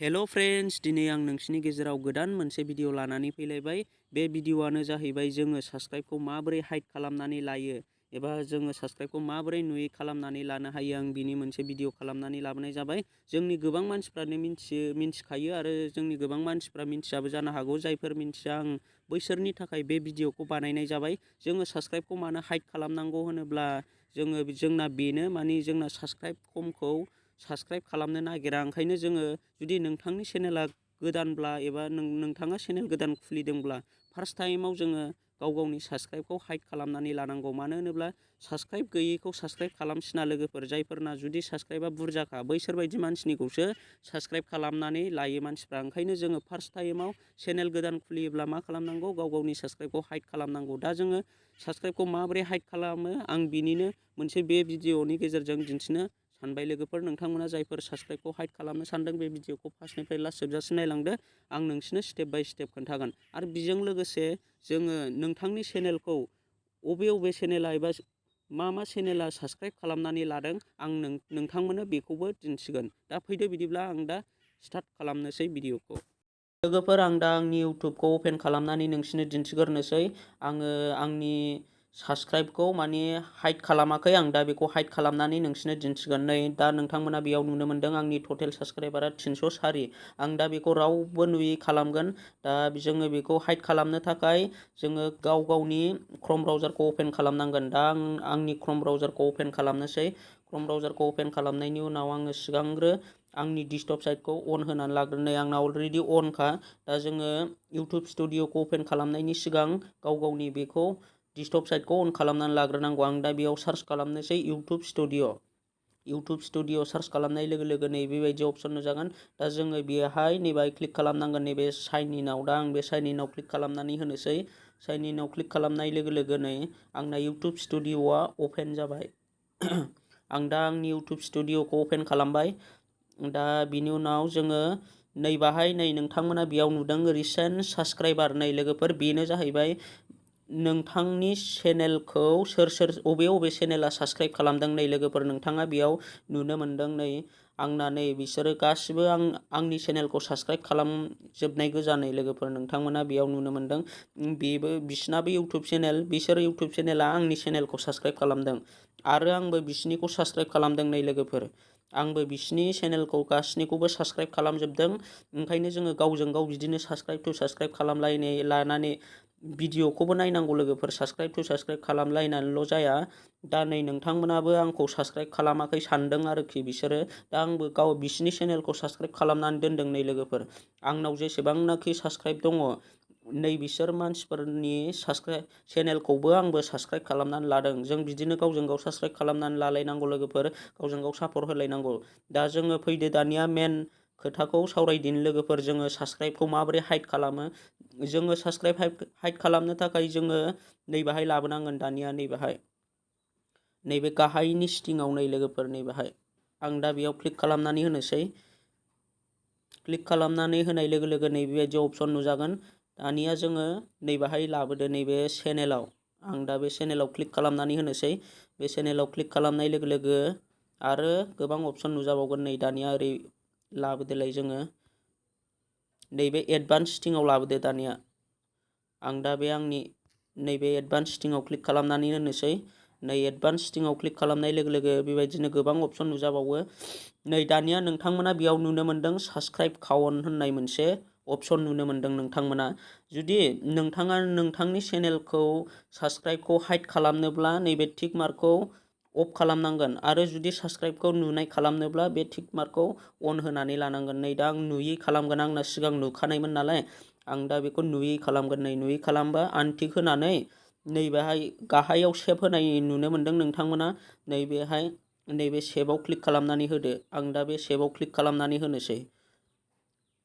Hello friends, दिनै आं नोंसिनि गेजेराव गोदान मोनसे भिडिअ लानानै फैलायबाय। बे भिडिअआनो जाहैबाय जोङो साबस्क्राइबखौ माबोरै हाइड खालामनानै लायो एबा जोङो साबस्क्राइबखौ माबोरै नुयै खालामनानै लानो हायो। आं बिनि मोनसे भिडिअ खालामनानै लाबोनाय जाबाय। जोंनि गोबां मानसिफ्रानो मिन्थिखायो आरो जोंनि गोबां मानसिफ्रा मिन्थियाबो जानो हागौ। जायफोर मिन्थिया आं बैसोरनि थाखाय बे भिडिअखौ बानायनाय जाबाय। जोङो साबस्क्राइबखौ मानो हाइड खालामनांगौ होनोब्ला जोंना बेनो माने जोंना साबस्क्राइब खमखौ साबस्क्राइब खालामनो नागिरा। ओंखायनो जोङो जुदि नोंथांनि चेनेला गोदानब्ला एबा नोंथाङा चेनेल गोदान खुलिदोंब्ला फार्स्ट टाइमाव जोङो गावनि साबस्क्राइबखौ हाइड खालामनानै लानांगौ। मानो होनोब्ला साबस्क्राइब गैयैखौ साबस्क्राइब खालामसिना लोगोफोर। जायफोरना जुदि साबस्क्राइबा बुरजाखा बैसोरबायदि मानसिनिखौसो साबस्क्राइब खालामनानै लायो मानसिफ्रा। ओंखायनो जोङो फार्स्ट टाइमाव चेनेल गोदान खुलियोब्ला मा खालामनांगौ, गावनि साबस्क्राइबखौ हाइड खालामनांगौ। दा जोङो साबस्क्राइबखौ माबोरै हाइड खालामो आं बिनिनो मोनसे बे भिडिअनि गेजेरजों दिन्थिनो सानबाय लोगोफोर। नोंथांमोना जायफोर साबस्क्राइबखौ हाइड खालामनो सानदों बे भिडिअखौ फार्स्टनिफ्राय लास्ट जोबजासिम नायलांदो। आं नोंसिनो स्टेप बाय स्टेप खोन्थागोन। आरो बेजों लोगोसे जोङो नोंथांनि चेनेलखौ बबे चेनेला एबा मा चेनेला साबस्क्राइब खालामनानै लादों आं नोंथांमोननो बेखौबो दिन्थिगोन। दा फैदो बिदिब्ला आं दा स्टार्ट खालामनोसै भिडिअखौ। लोगोफोर, आं दा आंनि इउटुबखौ अपेन खालामनानै नोंसिनो दिन्थिग्रोनोसै। आङो आंनि साबस्क्राइबखौ माने हाइड खालामाखै। आं दा बेखौ हाइड खालामनानै नोंसिनो दिन्थिगोन। नै दा नोंथांमोना बेयाव नुनो मोन्दों आंनि टटेल साबस्क्राइबारा 304। आं दा बेखौ रावबो नुयै खालामगोन। दा जोङो बेखौ हाइड खालामनो थाखाय जोङो गावनि क्रोम ब्राउजारखौ अपेन खालामनांगोन। दा आं आंनि क्रोम ब्राउजारखौ अपेन खालामनोसै। क्रोम ब्राउजारखौ अपेन खालामनायनि उनाव आङो सिगांग्रो आंनि डेस्कटप साइटखौ अन होनानै लाग्रोनो। आंना अलरेडि अनखा। दा जोङो इउटुब स्टुडिअखौ अपेन खालामनायनि सिगां गावनि बेखौ डेस्कटप साइटखौ अन खालामनानै लाग्रोनांगौ। आं दा बेयाव सार्च खालामनोसै इउटुब स्टुडिअ सार्च खालामनाय लोगो लोगो नै बेबायदि अपसन नुजागोन। दा जोङो बेहाय नैबे क्लिक खालामनांगोन, नैबे साइन इनआव। दा आं बे साइन इनआव क्लिक खालामनानै होनोसै। साइन इनआव क्लिक खालामनाय लोगो लोगो नै आंना इउटुब स्टुडिअआ अपेन जाबाय। आं दा आंनि इउटुब स्टुडिअखौ अपेन खालामबाय। दा बिनि उनाव जोङो नै बाहाय नै नोंथांमोना बेयाव नुदों रिसेन्ट साबस्क्राइबार। नै लोगोफोर, बेनो जाहैबाय नोंथांनि चेनेलखौ सोर बबे चेनेला साबस्क्राइब खालामदों। नै लोगोफोर, नोंथाङा बेयाव नुनो मोन्दों। नै आंना नै बिसोरो गासिबो आंनि चेनेलखौ साबस्क्राइब खालामजोबनाय गोजा। नै लोगोफोर, नोंथांमोना बेयाव नुनो मोन्दों। बिसिनाबो इउटुब चेनेल, बिसोर इउटुब चेनेला आंनि चेनेलखौ साबस्क्राइब खालामदों आरो आंबो बिसिनिखौ साबस्क्राइब खालामदों। नै लोगोफोर, आंबो बिसिनि चेनेलखौ गासिनिखौबो साबस्क्राइब खालामजोबदों। ओंखायनो जोङो गावजों गाव बिदिनो साबस्क्राइब टु साबस्क्राइब खालामलायनाय लानानै भिडिअखौबो नायनांगौ लोगोफोर। साबस्क्राइब टु साबस्क्राइब खालामलायनानैल' जाया। दा नै नोंथांमोनाबो आंखौ साबस्क्राइब खालामाखै सानदों आरोखि बिसोरो। दा आंबो बिसिनि चेनेलखौ साबस्क्राइब खालामनानै दोनदों। नै लोगोफोर, आंनाव जेसेबांनाखि साबस्क्राइब दङ, नै बिसोर मानसिफोरनि चेनेलखौबो आंबो साबस्क्राइब खालामनानै लादों। जों बिदिनो गावजों गाव साबस्क्राइब खालामनानै लालायनांगौ लोगोफोर, गावजों गाव सापर्ट होलायनांगौ। दा जोङो फैदो दानिया मेन खोथाखौ सावरायदिनि लोगोफोर। जोङो साबस्क्राइबखौ माबोरै हाइड खालामो। जोङो साबस्क्राइब हाइड खालामनो थाखाय जोङो नैबेहाय लाबोनांगोन। दानिया नैबे गाहायनि सिटिंआव नै लोगोफोर, नैबेहाय आं दा बेयाव क्लिक खालामनानै होनोसै। क्लिक खालामनानै होनाय लोगो लोगो नैबेबायदि अपसन नुजागोन। दानिया जोङो नैबेहाय लाबोदो, नैबे चेनेलाव। आं दा बे चेनेलाव क्लिक खालामनानै होनोसै। बे चेनेलाव क्लिक खालामनाय लोगो लोगो आरो गोबां अपसन नुजाबावगोन। नै दानिया ओरै लाबोदोलाय जोङो नैबे एडभान्स सिटिंआव लाबोदो। दानिया आं दा बे आंनि नैबे एडभान्स सिटिंआव क्लिक खालामनानै होनोसै। नै एडभान्स सिटिंआव क्लिक खालामनाय लोगो लोगो बेबायदिनो गोबां अपसन नुजाबावो। नै दानिया नोंथांमोना बेयाव नुनो मोन्दों साबस्क्राइब काउन्ट होननाय मोनसे अपसन नुनो मोन्दों नोंथांमोना। जुदि नोंथाङा नोंथांनि चेनेलखौ साबस्क्राइबखौ हाइड खालामनोब्ला नैबे टिक मार्कखौ अफ खालामनांगोन आरो जुदि साबस्क्राइबखौ नुनाय खालामनोब्ला बे टिक मार्कखौ अन होनानै लानांगोन। नै दा आं नुयै खालामगोन। आंना सिगां नुखानायमोन नालाय आं दा बेखौ नुयै खालामगोन। नै नुयै खालामबा आनटिक होनानै नैबेहाय गाहायाव सेभ होनाय नुनो मोन्दों नोंथांमोना। नैबे सेभआव क्लिक खालामनानै होदो। आं दा बे सेभआव क्लिक खालामनानै होनोसै।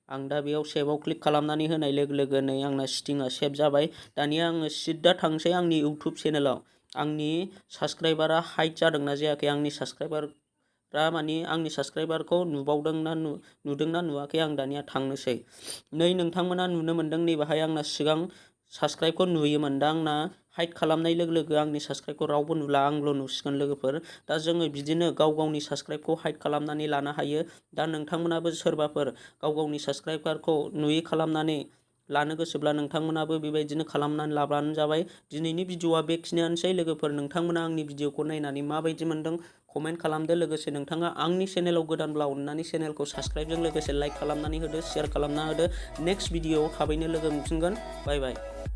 आं दा बेयाव सेभआव क्लिक खालामनानै होनाय लोगो लोगो नै आंना सिटिंआ सेभ जाबाय। दानिया आङो सिदा थांसै आंनि इउटुब चेनेलाव। आंनि साबस्क्राइबारा हाइड जादोंना जायाखै, आंनि साबस्क्राइबारखौ नुदोंना नुवाखै, आं दानिया थांनोसै। नै नोंथांमोना नुनो मोन्दों नैबेहाय आंना सिगां साबस्क्राइबखौ नुयोमोन। दा आंना हाइड खालामनाय लोगो लोगो आंनि साबस्क्राइबखौ रावबो नुला आंल' नुसिगोन लोगोफोर। दा जोङो बिदिनो गाव गावनि साबस्क्राइबखौ हाइड खालामनानै लानो हायो। दा नोंथांमोनाबो सोरबाफोर गाव गावनि साबस्क्राइबारखौ नुयै खालामनानै लानो गोसोब्ला नोंथांमोनाबो बेबायदिनो खालामनानै लाबानो जाबाय। दिनैनि भिडिअआ बेखिनियानोसै लोगोफोर। नोंथांमोना आंनि भिडिअखौ नायनानै माबायदि मोनदों कमेन्ट खालामदो। लोगोसे नोंथाङा आंनि चेनेलाव गोदानब्ला अननानै चेनेलखौ साबस्क्राइबजों लोगोसे लाइक खालामनानै होदो, शेयार खालामना होदो। नेक्स्ट भिडिअआव थाबैनो लोगो मोनफिनगोन। बाय बाय।